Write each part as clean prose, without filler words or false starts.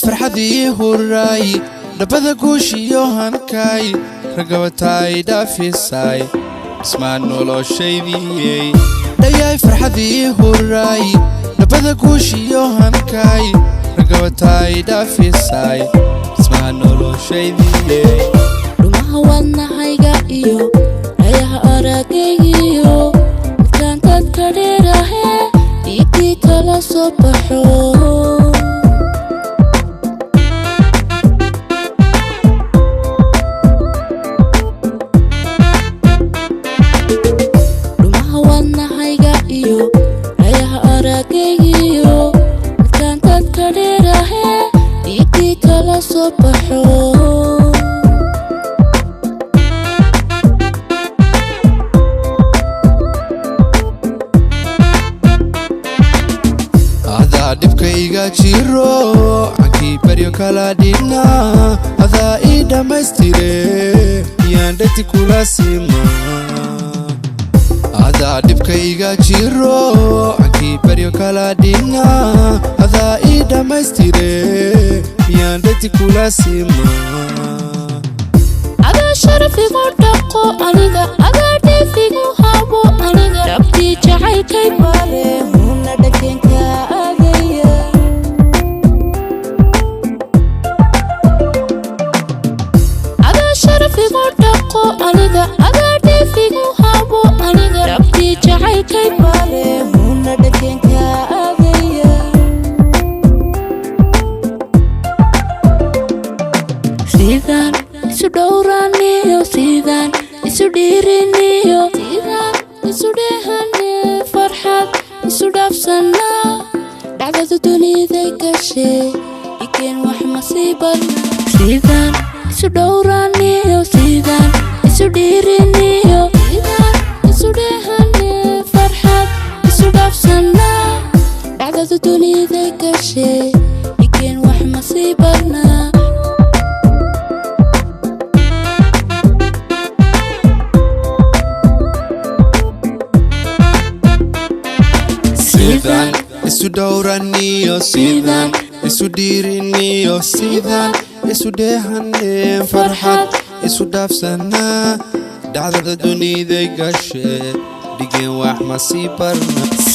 Farxadii huraay, dhabada guushiyo hankaay, ragabataay dhaafisay dhismaan noloshaydiyey. Dhayaay farxadii huraay, dhabada guushiyo hankaay, ragabataay dhaafisay dhismaan noloshaydiyey. Dhumaha wadnahayga iyo dhayaha aragaygiyo, midkaan dadka dheerahe dhiigtii kala soo baxo. Dhumaha wadnahayga iyo dhayaha aragaygiyo, midkaan dadka dheerahe dhiigtii kala soo baxo. Adaa dhibkayga jiro, cankii baryo kala dhina, adaa ii dhammaystire, miyaan dhegti kula sima? Adaa dhibkayga jiro, cankii baryo kala dhina, adaa ii dhammaystire, miyaan dhegti kula sima? Adaa sharaf igu dhaqo aniga, adaa dheef igu habo aniga, dhabtii jacaylkay bale huna dhakeenka aadaya. Adaa sharaf igu dhaqo aniga, adaa dheef igu habo aniga, dhabtii jacaylkay bale huna dhakeenka aadaya. Sidaan isu dhowraniyo, sidaan isu dhiiriniyo, sidaan isu dheehane, farxad isu dhaafsanaa, dhacdada duniday gashay ikeen wax masiibarna. Sidaan isu dhowraniyo, sidaan isu dhiiriniyo, sidaan isu dheehane, farxad isu dhaafsanaa, dhacdada duniday gashay ikeen wax masiibarna. Sidaan isu dhowraniyo, sidaan isu dhiiriniyo, sidaan isu dheehaneen, farxad isu dhaafsanaa, dhacdada duniday gashe dhigeen wax masii barna.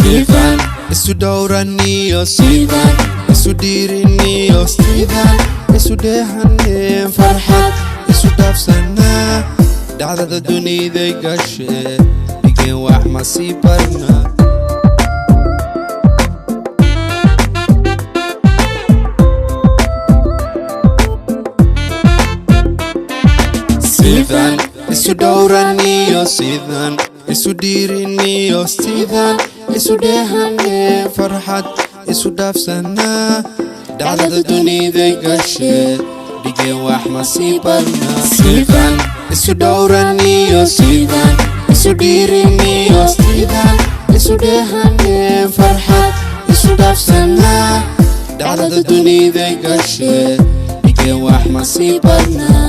Sidaan isu dhowraniyo, sidaan isu dhiiriniyo, sidaan isu dheehaneen, farxad isu dhaafsanaa, dhacdada duniday gashe dhigeen wax masii barna. Sidaan isu dhowraniyo, sidaan isu dhiiriniyo, sidaan isu dheehanee, farxad isu dhaafsanaa, dhacdada duniday gashe dhigeen wax masii barna. Sidaan isu dhowraniyo, sidaan isu dhiiriniyo, sidaan isu dheehanee, farxad isu dhaafsanaa, dhacdada duniday gashe dhigeen wax masii barna.